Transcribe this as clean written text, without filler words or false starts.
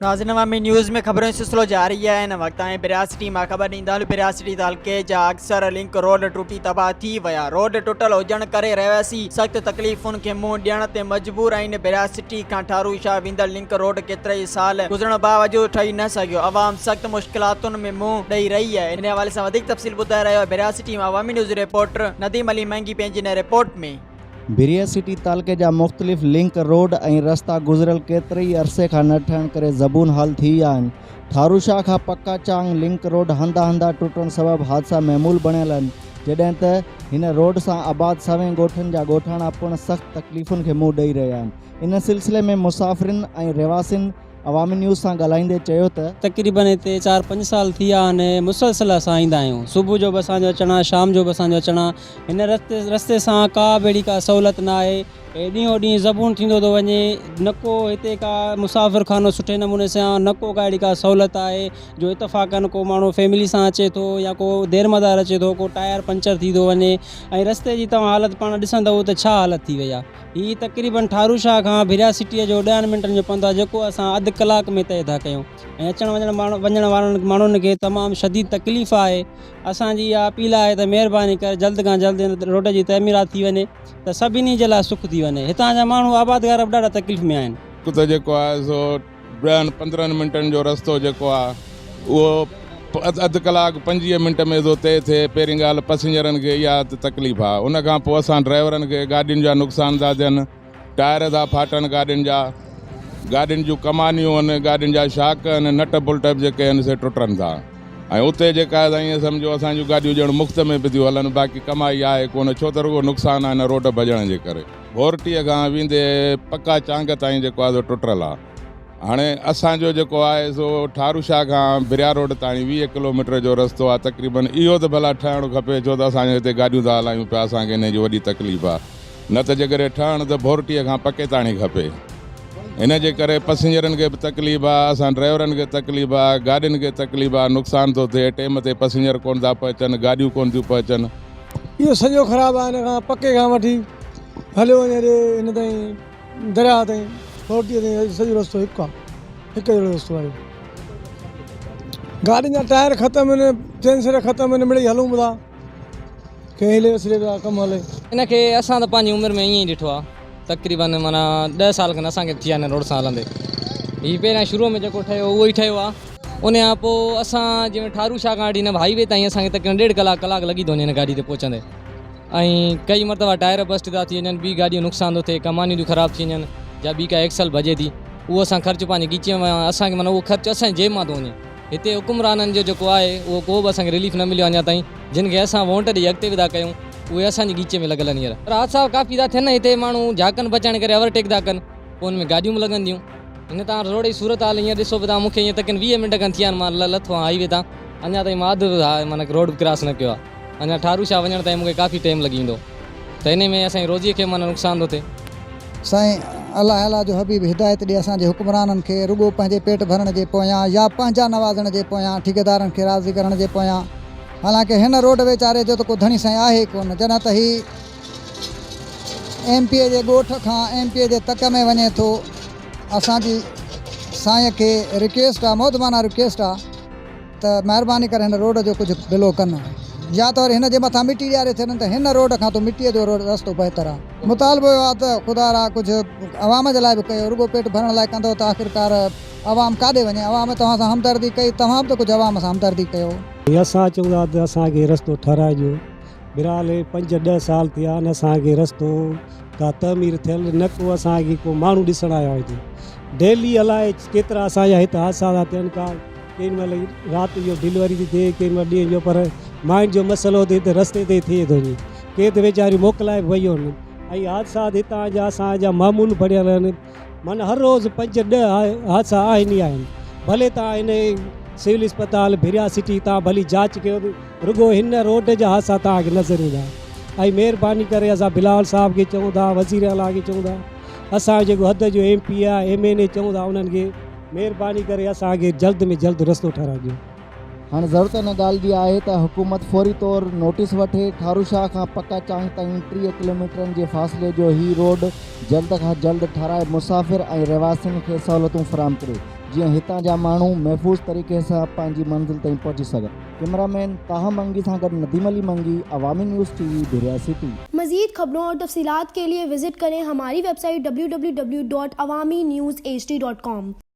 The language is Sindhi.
ناظرين عوامي نيوز ۾ خبرن جو سلسلو جاري آهي هن وقت تائين برياسٽي مان خبر ڏيندا هلون برياسٽي تعلقي جا اڪثر لنڪ روڊ ٽٽي تباهه ٿي ويا روڊ ٽٽل هجڻ ڪري رهواسي سخت تڪليفن کي منهن ڏيڻ تي مجبور آهن برياسٽي کان ٺارو شاهه ويندڙ لنڪ روڊ ڪيترائي سال گذرڻ باوجود ٺهي نه سگهيو عوام سخت مشڪلاتن ۾ منهن ڏئي رهي آهي ان حوالي سان وڌيڪ تفصيل ٻڌائي رهيو آهي برياسٽي مان عوامي نيوز رپورٽر نديم علي منگي پنهنجي هن رپورٽ ۾. ڀريا سٽي تعلقي جا مختلف لنڪ روڊ ۽ رستا گذريل ڪيتري ئي عرصي کان نه ٺهڻ ڪري زبون حال ٿي ويا آهن. ٺاروشاهه کان پڪا چانگ لنڪ روڊ هنڌان هنڌان ٽٽڻ سبب حادثا معمول بڻيل آهن، جڏهن ته هن روڊ سان آباد سوين ڳوٺن جا ڳوٺاڻا پڻ سخت تڪليفن کي منهن ڏئي رهيا آهن. ان سلسلي ۾ مسافرين ۽ رهواسين عوامي نيوز سان ڳالهائيندي چيو ته. تقريبن هتي چار پنج سال ٿي ويا آهن مسلسل اسان ايندا آهيون صبح جو به اسان جو اچڻ آهي شام جو به اسان جو اچڻ آهي هن رستي رستي سان ڪا به اهڙي ڪا سهولت نه آهي هي ڏينهون ڏينهن زبون ٿيندو ٿو وڃي نه ڪو هتي ڪا مسافر خانو سٺي نموني سان نه ڪو ڪا اهڙي ڪا سهولت آهي جو اتفاقن ڪو ماڻهو فيملي سان اچي ٿو يا ڪو دير مدار اچي ٿو ڪو ٽائر پنچر ٿي ٿو وڃي ۽ رستي جي توهان حالت پاڻ ڏسندؤ ته ڇا حالت ٿي وئي آهي هي تقريبن ٺارو شاهه کان ڀريا سٽيء جو ڏهن منٽن جو پنڌ آهي جيڪو اسان اڌ ڪلاڪ ۾ طئي ٿا ڪيون ۽ اچڻ وڃڻ وڃڻ وارن ماڻهن کي تمام شديد تڪليف آهي اسان جي اها اپيل آهي ته مهرباني ڪري جلد کان جلد هن روڊ جي تعميرات ٿي وڃي ته سڀني جي لاء سک ٿي وڃي هتان جا ماڻهو آبادگار به ڏاڍا تڪليف ۾ آهن. هڪ ته جيڪو آهي سو ڏهن 15 منٽن جو رستو جيڪو آهي اهو اڌ ڪلاڪ 25 منٽ ۾ ٿو طئي ٿئي. پهرين ڳالهه پسنجرن کي اها ته تڪليف آهي، ان کان پوء اسان ڊرائيورن کي گاڏين جا نقصان ٿا ٿين، ٽائر ٿا ڦاٽن گاڏين جا، گاڏين جون ڪمانيون آهن، گاڏين جا شاڪ آهن، نٽ بولٽ به جيڪي آهن سي ٽٽن ٿا ۽ اتي جيڪا آهي ائين سمجهو اسان جون گاڏيون ڄڻ مفت ۾ به ٿيون هلن، باقي ڪمائي آهي ڪونه، ڇو ته رڳو نقصان آهي هن روڊ ڀڄڻ جي ڪري. ڀورٽيء کان ويندي پڪا چانگ تائين جيڪو آهي سو ٽٽل آهي. هاڻي اسان جو جيڪو آهي سو ٺارو شاهه کان بريا روڊ تائين 20 ڪلوميٽر جو رستو آهي تقريبن اهو ته ڀلا ٺهڻ کپي ڇو ته اسان هتي گاڏيون ٿا هلايون پيا اسان کي انهي جي وڏي تڪليف آهي نه ته جيڪڏهن ٺهڻ ته ڀورٽيء کان پڪي تاڻي کپي ان جي ڪري پسنجرن کي به تڪليف آهي اسان ڊرائيورن کي تڪليف آهي گاڏين کي تڪليف آهي نقصان ٿو ٿئي ٽيم تي پسنجر ڪونه ٿا پهچن گاڏيون ڪونه ٿيون پهچن. اهو سڄو خراب آهي هن کان پڪي کان وٺي هليو وڃي هيڏي هن تائين درياهه تائين فورٽيء تائين سڄو رستو هڪ آهي هڪ جهڙو رستو آهي گاڏين جا ٽائر ختم آهن چين سر ختم آهن مڙئي هلون به ٿا ڪنهن هلي وسري به ٿا ڪم هلي. ان کي اسان ته پنهنجي عمر ۾ ائين ئي ڏٺو آهي تقريبن معنيٰ 10 سال کن اسان کي ٿيا آهن روڊ سان هلندي هي پهريان شروع ۾ جيڪو ٺهيو اهو ئي ٺهيو آهي ان کان پوء اسان جنهن ٺارو شاهه کان وٺي هن هائي وي تائين اسان کي تقريبن ڏيڍ ڪلاڪ ڪلاڪ لڳي ٿو وڃي هن گاڏي تي پهچندي ۽ ڪئي مرتبا ٽائر بسٽ ٿا ٿي وڃن ٻي گاڏيون نقصان ٿو ٿئي ڪمانيون ٿيون خراب ٿي وڃن يا ٻي ڪا ايڪسل ڀڄي ٿي اهو اسان خرچ پنهنجي ڳچيء مان اسان کي معنيٰ اهو خرچ اسان جي جيب مان ٿو وڃي هتي حڪمرانن جو جيڪو آهي اهو ڪو به اسان کي رليف نه مليو اڃا تائين جن کي اسان وونٽ ڏئي اڳتي به ٿا ڪيون اهي اسان جي ڳچيء ۾ لڳل آهن هينئر پر حادثا ڪافي ٿا ٿين هتي ماڻهو جهاڪن بچائڻ ڪري اوور ٽيڪ ٿا ڪن پوء ان ۾ گاڏيون به لڳن ٿيون هن تان روڊ جي صورت حال هينئر ڏسو به تان مون کي هينئر تقريبن 20 منٽ کن ٿيا آهن مان لٿو آهيان هائي وي تان اڃا تائين مان اڌ معنيٰ روڊ به ڪراس نه ڪيو آهي اڃا ٺارو شاهه وڃڻ تائين مون کي ڪافي ٽيم لڳي ويندو ته انهي ۾ اسان جي روزيء کي معنيٰ نقصان ٿو ٿئي. سائين الله الله جو حبيب هدايت ڏي اسان جي حڪمرانن کي رڳو پنهنجي پيٽ ڀرڻ جي پويان يا پنهنجا نوازڻ جي پويان ٺيڪيدارن کي راضي ڪرڻ جي پويان حالانڪه هن روڊ ويچاري جو ته ڪو ڌڻي سائين آهي ئي ڪونه جڏهن ته هي ايم پي اي جي ڳوٺ کان ايم پي اي جي تڪ ۾ وڃي ٿو اسان جي سائين کي رڪويسٽ آ مودبانه رڪويسٽ آ ته مهرباني ڪري هن روڊ جو ڪجهه بلو ڪن يا ته وري هن جي مٿان مٽي ڏياري ڇڏن ته هن روڊ کان ته مٽي جو روڊ رستو بهتر آ. مطالبو اهو آ ته خدا را ڪجهه عوام جي لاء به ڪيو رڳو پيٽ ڀرڻ لاء ڪندو ته آخرڪار عوام ڪاڏي وڃي عوام توهان سان همدردي ڪئي توهان به ته ڪجهه عوام سان همدردي ڪيو. اسان چئون ٿا ته اسان کي رستو ٺهرائجو. بھرحال ھي پنج ڏھ سال ٿيا آھن اسان کي رستو ڪا تعمير ٿيل نه ڪو اسان کي ڪو ماڻھو ڏسڻ آيو آھي ھتي ڊيلي الائي ڪيترا اسان جا ھت حادثا ٿا ٿين ڪا ڪنھن مھل رات جو ڊليوري ٿي ٿئي ڪنھن مھل ڏينھن جو پر ماين جو مسئلو ته ھت رستي تي ٿئي ٿو وڃي ڪي ته ويچاريون موڪلائي به ويون آھن ۽ حادثا ھتان جا اسان جا معمول بڻيل آھن معنيٰ هر روز پنج ڏهه حادثا آهن ئي آهن ڀلي توهان هن سول اسپتال ڀريا سٽي تان ڀلي جاچ ڪيو رڳو هن روڊ جا حادثا توهان کي نظر ايندا ۽ مهرباني ڪري اسان بلاول صاحب کي چئون ٿا وزير اعليٰ کي چئون ٿا اسان جو جيڪو حد جو ايم پي آهي ايم اين اي چئون ٿا انهن کي مهرباني ڪري اسان کي جلد ۾ جلد رستو ٺهرائي ڏيو. هاڻ ضرورت ان ڳالهه جي آهي ته حڪومت فوري طور نوٽيس وٺي ٺاروشاهه کان پڪا چانگ تائين 30 ڪلوميٽرن جي فاصلي جو هي روڊ جلد کان جلد ٺهرائي مسافر ۽ رهواسين کي سهولتون فراهم ڪري. جيئن هتان جا ماڻهو محفوظ طريقي سان پنهنجي منزل تائين پهچي سگهن. ڪئميرا مين طه منگي سان گڏ Nadeem Ali Mangi, Awami news T V, Bhiria city. مزيد خبرون اور تفصيلات کے لئے وزٽ کریں ہماری ویب سائٹ www.awamiNewsHD.com.